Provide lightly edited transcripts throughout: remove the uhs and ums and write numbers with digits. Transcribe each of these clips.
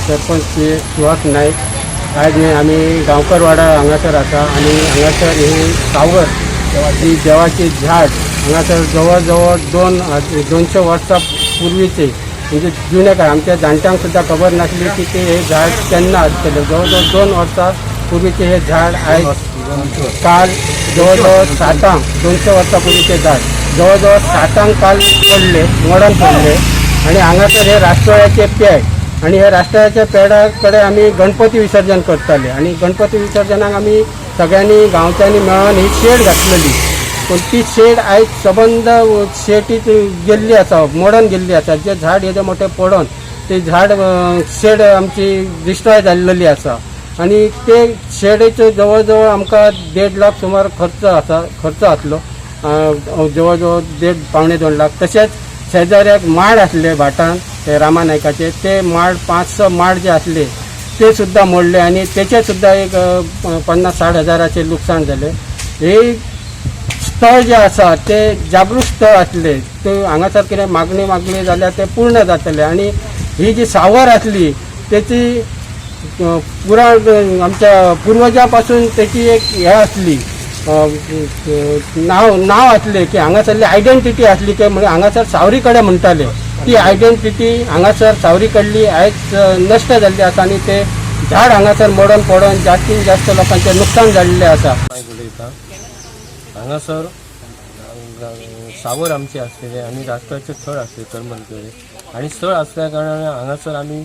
सरपंच श्री सुहास नाईक. आयज न्ही आमी गांवकरवाडा हांगासर आसा आनी हांगासर ही सावर ही देवाची झाड हांगासर जवळ जवळ 200 वर्सां पूर्वीचे, म्हणजे जुने काळ, आमच्या जाणट्यांक सुद्दां खबर नासली की ते हे झाड केन्ना आसतलें. जवळ जवळ 2 वर्सां पूर्वीचे हे झाड आयज काल जवळ जवळ 7, 200 वर्सां पूर्वीचे झाड जवळ जवळ 7 काल पडले, मोडून पडले. आणि हांगासर हे राष्ट्रोळ्याचे पेड आणि हे राष्ट्राच्या पेडा कडेन आमी गणपती विसर्जन करताले आणि गणपती विसर्जनाक आमी सगळ्यांनी गांवच्यांनी मेळोन ही शेड घातलेली. पूण ती शेड आयज सबंद शेटीच गेल्ली आसा, मोडून गेल्ली आसा. जे झाड येदें मोठें पडोन ते झाड शेड आमची डिस्ट्रॉय जाल्लेली आसा आनी ते शेडीचो जवळ जवळ आमकां 1.5 लाख सुमार खर्च आसा, खर्च आसलो जवळ जवळ 1.5 1.75 लाख. तशेंच शेजाऱ्याक माड आसले भाटान, ते रामा नायकाचे, ते माड 5-6 माड जे आसले ते सुद्दां मोडले आनी तेचे सुद्दां एक 50-60 हजाराचे लुकसाण जालें. हे स्थळ जे आसा ते जागृत स्थळ आसले, ते हांगासर कितें मागणी मागली जाल्यार ते पूर्ण जातले. आनी ही जी सावर आसली तेची पुराण आमच्या पुर्वजा पासून तेची एक हे आसली, नांव नांव आसलें की हांगासरली आयडेंटिटी आसली की म्हणजे हांगासर सावरी कडेन म्हणटाले, ती आयडेंटिटी हांगासर सावरी कडली आयज नश्ट जाल्ली आसा आनी ते झाड हांगासर मोडून पडून जास्तीत जास्त लोकांचें लुकसाण जाल्लें आसा. नायक उलयता. हांगासर सावर आमचे आसलेले आनी राष्ट्राचे थळ आसले करमलकडे आनी स्थळ आसल्या कारणान हांगासर आमी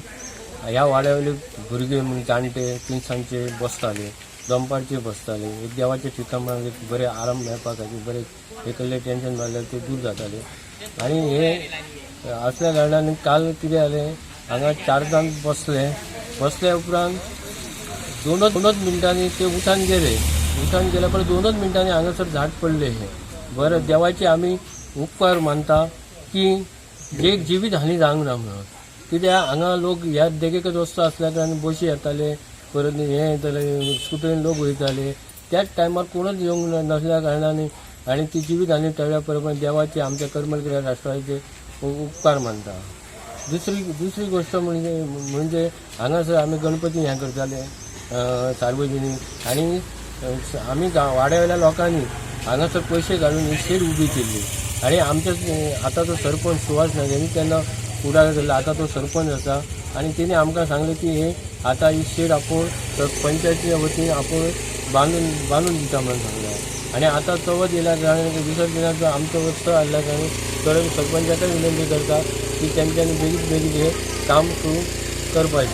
ह्या वाड्या वयले भुरगे म्हण जाणटे तिनसांजचे बसताले, दनपारचे बसताले. एक देवाचें ठिकाण म्हणून एक बरें आराम मेळपा खातीर, बरें एकल्लें टेंशन मारल्यार ते दूर जाताले. आनी हे असल्या कारणान काल कितें जालें, हांगा 4 जाण बसले. बसल्या उपरांत दोनच मिनटांनी ते उठान गेले. उठान गेल्या परत 2 मिनटांनी हांगासर झाड पडले. हे बरें देवाचे आमी उपकार मानता की एक जिवीत हानी जावंक ना म्हणून. कित्याक हांगा लोक ह्या देगेकच वस्तू आसल्या कारणान बशी येताले, परत हे येताले, स्कुटरीन लोक वयताले. त्याच टायमार कोणच येवंक नासल्या कारणान आनी ती जिवीत हानी टळ्या परत देवाचे आमच्या करमलकर राष्ट्राचे उपकार मानता. दुसरी दुसरी गोष्ट म्हणजे म्हणजे हांगासर आमी गणपती हें करताले सार्वजनीक आनी आमी वाड्या वयल्या लोकांनी हांगासर पयशे घालून ही शेड उबी केल्ली. आनी आमच्या आतां तो सरपंच सुहास नायक हेणी तेन्ना फुडाकार केल्लो. आतां तो सरपंच आसा आनी तेणी आमकां सांगलें की हे आतां ही शेड आपूण पंचायतीच्या वतीन आपूण बांदून बांदून दिता म्हणून सांगलें. आनी आतां चवथ येयल्या कारणान, विसर्जनाचो आमचो उत्सव आसल्या कारणान थोडे सरपंचाकय विनंती करता की तेंच्यांनी बेगीन बेगीन हें काम सुरू करपाचें.